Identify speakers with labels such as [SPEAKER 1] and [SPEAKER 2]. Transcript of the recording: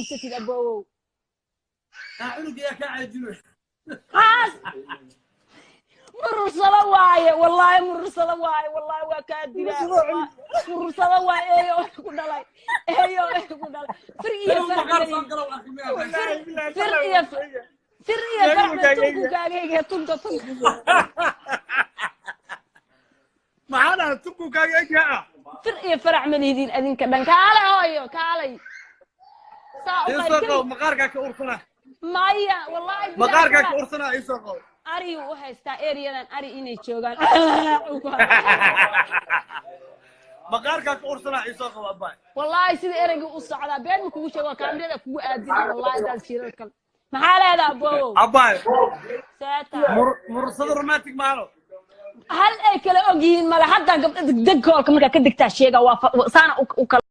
[SPEAKER 1] iibsatid, abowow.
[SPEAKER 2] Ah, cunuga yaa kaa caajino?
[SPEAKER 1] Haas Murursado waaye, wallaahi Murursado waaye, wallaahi waa kaa dilaa. Murursado waaye, eeyo ku dhalay, eeyo ku dhalay, fir iyo
[SPEAKER 2] Inuu maqaar
[SPEAKER 1] farac.
[SPEAKER 2] Soo galo arki miyaa?
[SPEAKER 3] Wallaahi, billahi,
[SPEAKER 1] Fir iyo fir iyo
[SPEAKER 3] Eegu
[SPEAKER 1] faracna
[SPEAKER 3] kaaga
[SPEAKER 1] tunku
[SPEAKER 3] eegaya.
[SPEAKER 1] Kaaga eegaya tunka, tunka.
[SPEAKER 3] Maxaa dhaha? Tunku kaaga egyaa ah.
[SPEAKER 1] Fir iyo farac ma lihidiin adinka dhan. Kaalay hooyo, kaalay saa u
[SPEAKER 3] Isoo
[SPEAKER 1] qayl.
[SPEAKER 3] qabo, maqaarkaa ka ursana.
[SPEAKER 1] Maya, wallaahi billahi.
[SPEAKER 3] Maqaarkaa ka ursana, isoo qabo.
[SPEAKER 1] Ariyu u haystaa eriyadan, ari inay joogaan.
[SPEAKER 3] Maqaarkaa ka ursana, isoo qabo, abaay.
[SPEAKER 1] Wallaahi sida ereyga u socdaa been ma kugu sheego, kaamirada kugu aadina. Wallaahi intaas shirar kale maxaa leedaha, abowow?
[SPEAKER 3] Abaay.
[SPEAKER 1] Seeta.
[SPEAKER 3] Murursado romantic maano.
[SPEAKER 1] Hal ay kala og yihiin male. Hadda gabdha degdeg koolka markaa ka degtaa sheega waa saana u kala.